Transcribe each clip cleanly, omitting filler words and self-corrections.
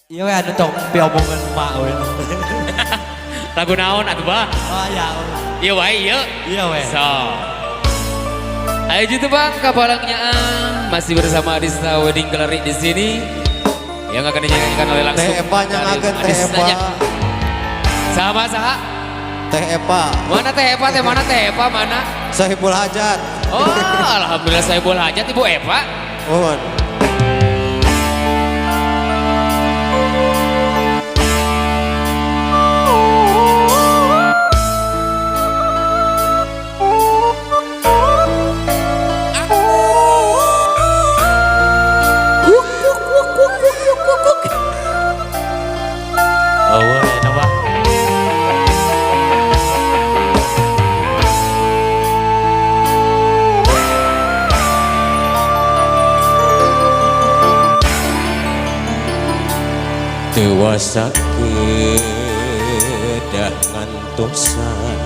Iya we anu tong piomongan emak we. Lagu naon atuh bah? Oh ya. Iya wae ieu. Iya we. So. Ayo gitu bang, kapalangnya masih bersama Adista Wedding Gallery di sini yang akan dinyanyikan oleh langsung Teh Eva nyangakeun Teh Eva. Sama saha? Teh Eva. Mana Teh Eva? Teh mana Teh Eva mana? Sahibul Hajat. Oh, alhamdulillah Sahibul Hajat Ibu Eva. Mohon. Dewasa kedah ngantosan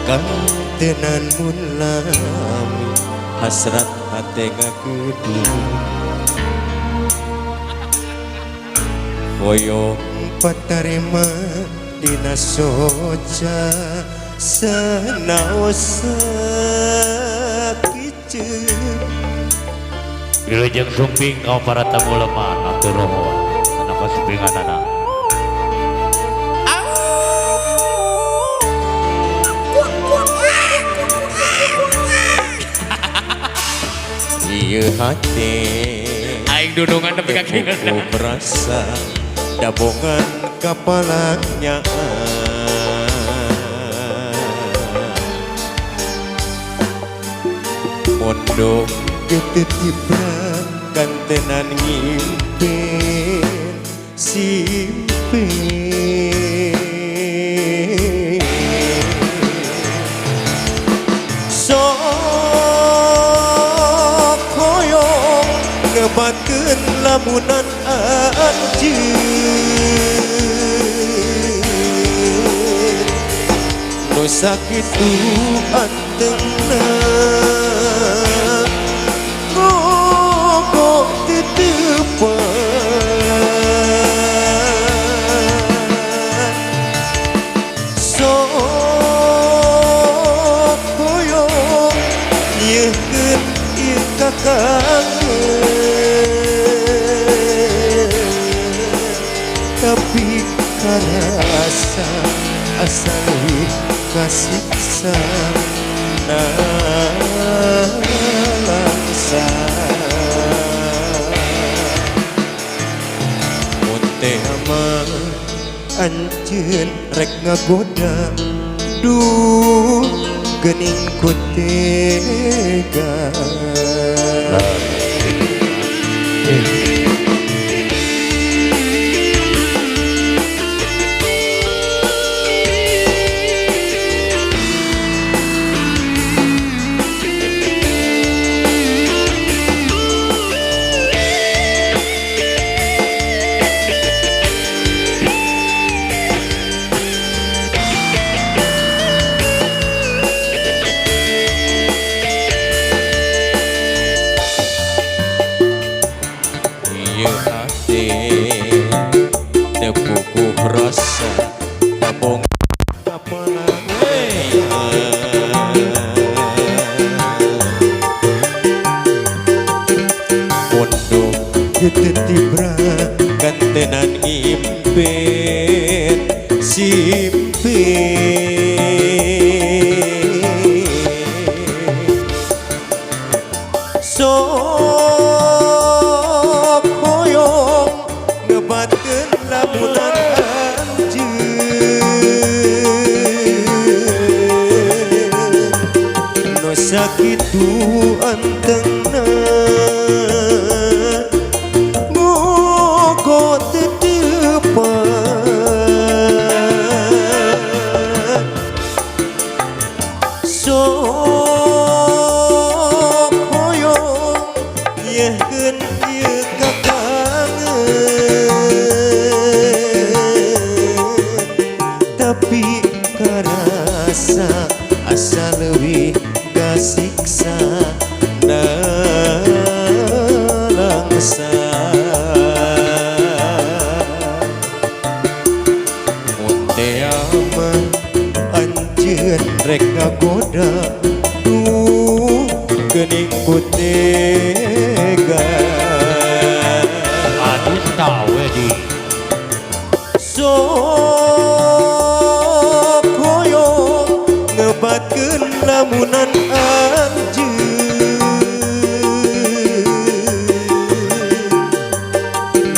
kantenan mun lami hasrat hate ngageduh hoyong patarima dina soca sanaos sakieu. Wilujeng sumping kau para tamu lemah atur nuhun kana kasumpinganana. Ieu hate aing dudungan nepi ka kieu berasa dabongan kapalangnya mondok gede tibra kantenan ngimpen simpen sok hoyong ngebatkeun lamunan anjeun nu sakitu antengna ngogok teu tepan sok hoyong nyeuhkeun ieu kakangen tapi karasa asa leuwih kasiksa nalangsa mun teh mah anjeun rek ngagoda duh geuning ku tega. Ieu hate teu puguh rasa tabong kapalang pondok gede tibra kantenan ngimpen simpen sok hoyong ngebatkeun lamunan anjeun nu sakitu antengna ngogo teu teupan sok hoyong nyehkeun ieu kakangen tapi karasa asa leuwih kasiksa nalangsa. tega. Adista Wedding. Sok hoyong ngebatkeun lamunan anjeun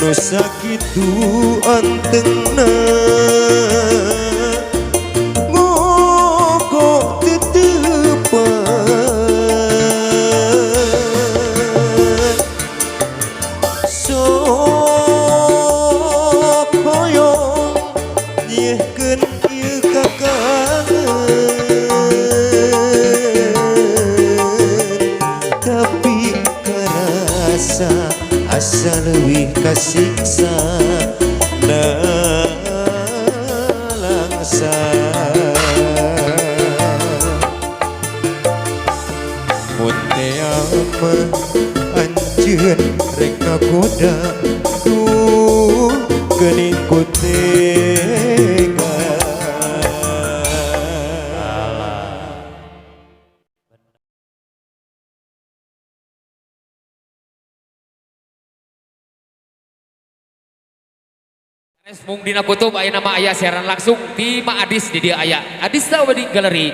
nu sakitu antengna ngoko teu tepat. Sok hoyong nyehkeun ieu kakangen, tapi karasa asa leuwih kasiksa nalangsa. Mun tea mah anjeun rek ngagoda, duh geuning ku tega. Mung dina kutub aya nama aya siaran langsung di Ma Adis di dia aya Adista Wedding Gallery.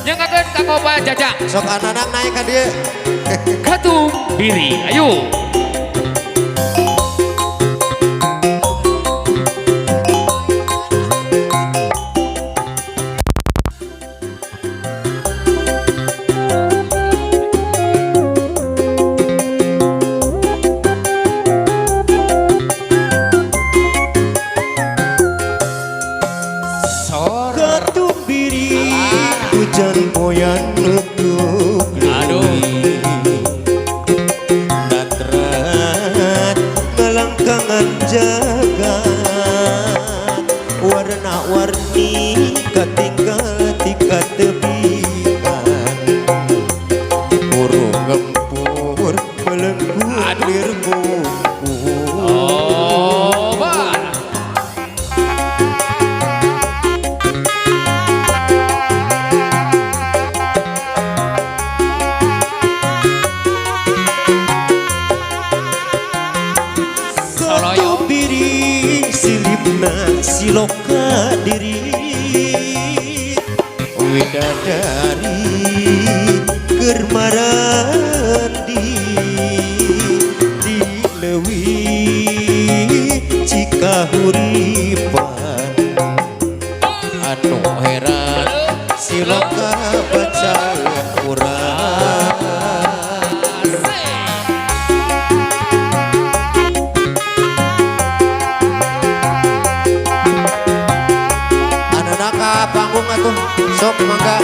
Nyangakeun kanggo Pak Jajang. Sok anak-anak naik ka dieu. Katum diri, ayo. Sor. Katum biri hujan poyan nutuk. Aduh. Natrat ngalangkangan jagat warna-warni katinggal tika tebikan burung gempur melengkung lir bungkul. Oh, Pak. Satu biri silipna siloka diri widadari keur marandi di leuwih Cikahuripan anu heran siloka bacaan urang. Asik. Anak ka panggung atuh sok mangga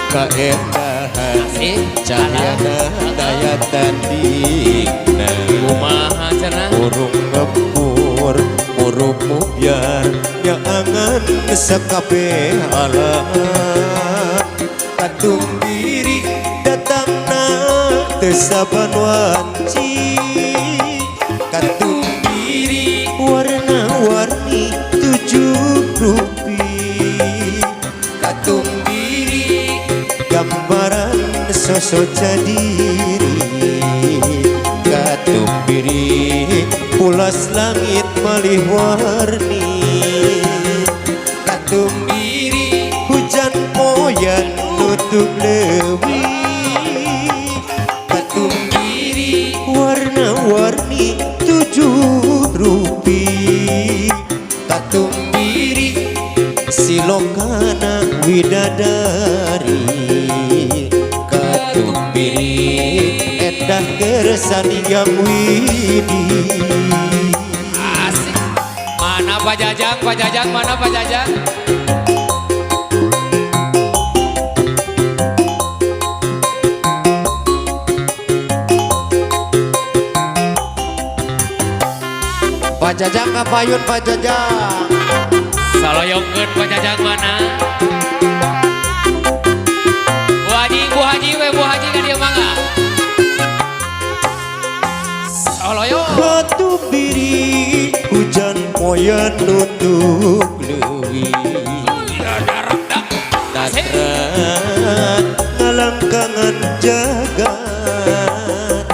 kaendahan Asik. cahayana daya tandingna Kumaha cenah? burung ngepur muruk mubyar nyaangan sakabeh alam katum diri datangna teu saban wanci katum diri warna-warni tujuh rupi katum diri gambaran sosok diri katum diri pulas langit malih warni katum diri hujan poyan nutup leuwih katum diri warna-warni tujuh rupi katum diri silokana widadari katum diri endah gersani yang widi. Asik. Mana Pak Jajang? Pak Jajang mana Pak Jajang? Pak Jajang kapayun Pak Jajang. Saloyongkeun Pak Jajang mana? Bu Haji, Bu Haji we Bu Haji ka dieu mangga. Saloyong. Katum diri hujan poyan nutup leuwih Asik. Natrat Nyaangan jagat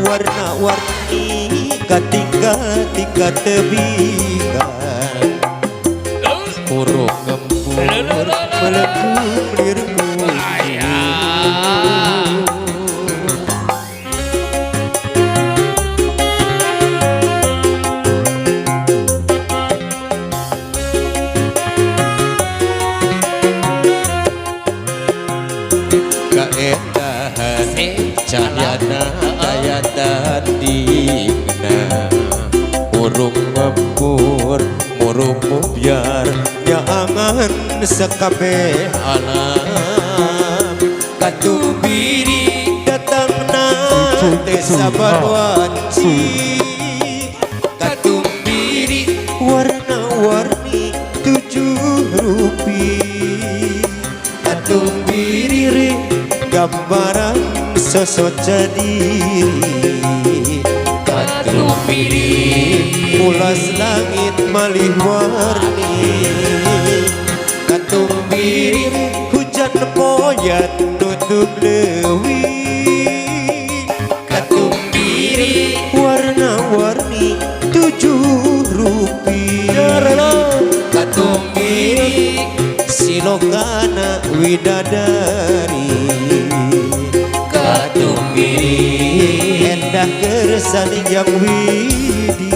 warna-warni katinggal tika tebikan Urung ngembur melekung lirku. Ayah. Kaendahan cahyana daya tandingna, urung ngembur murung mubyar nyaangan sekabeh alam. Katumbiri datangna teh sabar wanci, katumbiri warna-warni tujuh rupi, katumbiri gambaran sosok cadiri, katumbiri ulas langit malih warni, katumbiri hujan poyan nutup leuwi, katumbiri warna-warni tujuh rupi, katumbiri silokana widadari, katumbiri endah kersaning yang widi.